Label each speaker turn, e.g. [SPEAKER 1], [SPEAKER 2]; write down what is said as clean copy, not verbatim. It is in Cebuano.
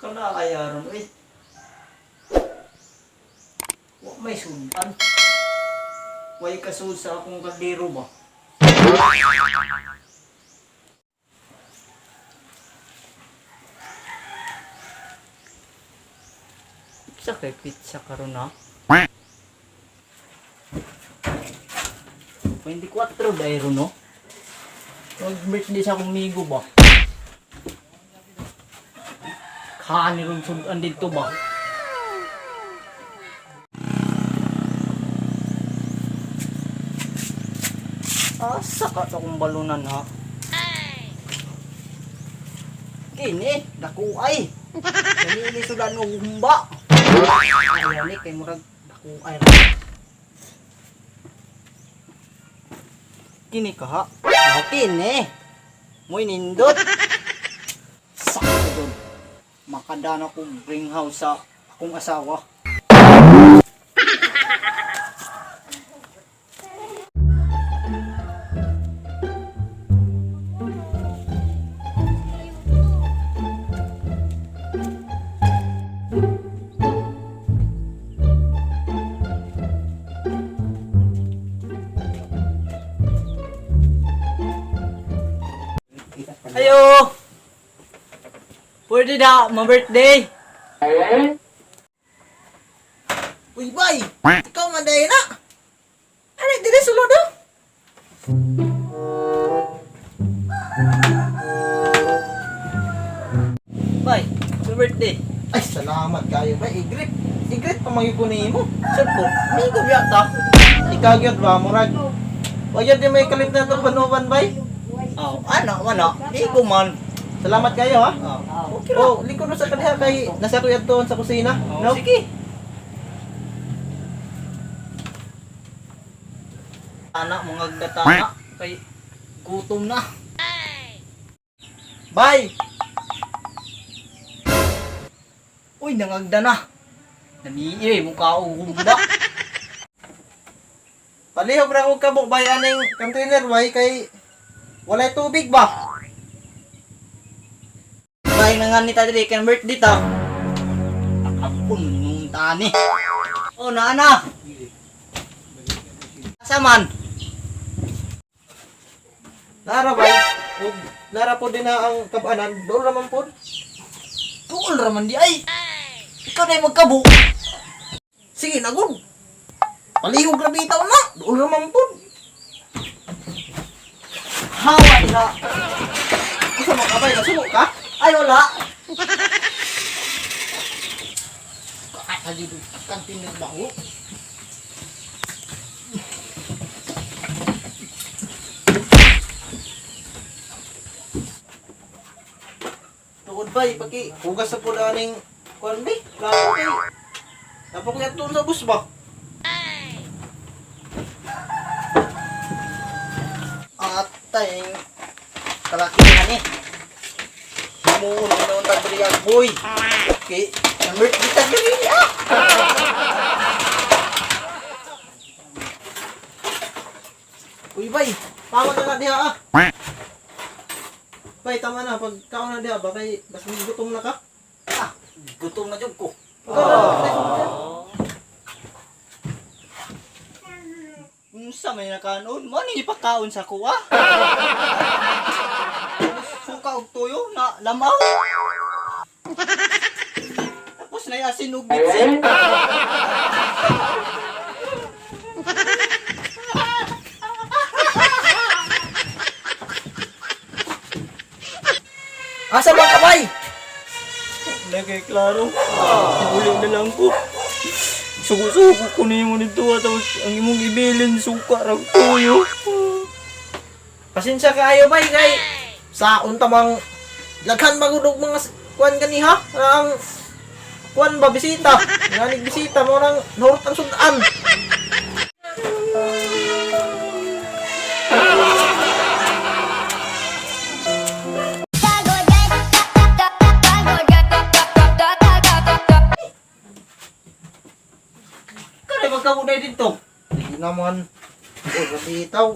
[SPEAKER 1] Kana ay aron uy. Wa may sundan. Way kasud sa akong kaldero ba? Pizza kay pizza karon ha. 24 dahil no? Mag-birthday sa akong amigo ba? Kaani ron sudan dito ba? Asa ka sa akong balunan ha? Kini, dako ay. Dali ni sudan og humba. Ay, ani kay murag dako ay. Kini ka ha? Oh, kini. Moy nindot. Sakto dun. Makadana kong bring house sa akong asawa. Ayo! Pwede na, ma-birthday!
[SPEAKER 2] Uy, bay! Ikaw man dahil na! Ano, dili sulod oh!
[SPEAKER 1] Bye! Happy birthday!
[SPEAKER 2] Ay, salamat kayo bay. Igrit. Igrit pa mga ko nimo.
[SPEAKER 1] Saan po? Migo yata.
[SPEAKER 2] Ikaw gyud ba murag? Wa gyud may kalit na itong banuban bay.
[SPEAKER 1] Oh, ano, ano? Migo man.
[SPEAKER 2] Salamat kayo ha.
[SPEAKER 1] Oh, okay ra.
[SPEAKER 2] Oh, lingkod mo sa kaniya kay nasa kuya doon sa kusina.
[SPEAKER 1] Oh,
[SPEAKER 2] No?
[SPEAKER 1] sige. Ana, mga gatana. Kay gutom na.
[SPEAKER 2] Bay!
[SPEAKER 1] Uy, nangagda na. Namiiyoy, mukha akong humba.
[SPEAKER 2] Palihog ra og kabok bay aning container bay kay walay tubig ba?
[SPEAKER 1] Bay na nga ni tadri, kay birthday ta. Akapun nung tani. Oh, na ana. Asa man?
[SPEAKER 2] Nara bay. Ug nara po din na ang kabanan. Doon ra man pod.
[SPEAKER 1] Tuol raman di ay. Ikaw na magkabo.
[SPEAKER 2] Sige na gud. Palihog ra bitaw na. Doon ra man pod.
[SPEAKER 1] Hawa diha.
[SPEAKER 2] Asa man ka bay? Nasubo ka?
[SPEAKER 1] Ay wala. Kakatagi doon. Kantin ng baho.
[SPEAKER 2] Tuod bay, paki hugas sa po na aning kuan bay. Plato kay. Napok niya tuon sa bus ba?
[SPEAKER 1] Atay. Kalakihan eh. Himuon na doon tagriya boy. Okay. Number kita diri ah.
[SPEAKER 2] Uy bay, tama na na diha ah. Bay, tama na pag kaon na diha ba kay bas gutom na ka.
[SPEAKER 1] Ah, gutom na jud ko.
[SPEAKER 2] Oh.
[SPEAKER 1] Unsa may nakanon? Mo ni ipakaon sa kuha. Suka og tuyo na lamaw. Tapos na asin og bitsin.
[SPEAKER 2] Asa man ka bay?
[SPEAKER 1] Lagay klaro. Uli na lang ko. Suko-suko ko nimo nito ah, tapos ang imong ibilin suka ra og tuyo.
[SPEAKER 2] Pasensya kaayo bay kay sa unta mang daghan magudog mga kuan ganiha ang kuan ba bisita. Nganig bisita mo nang nahurot ang sudan.
[SPEAKER 1] Kare magkabuday dito.
[SPEAKER 2] Hindi naman. Oh, bitaw.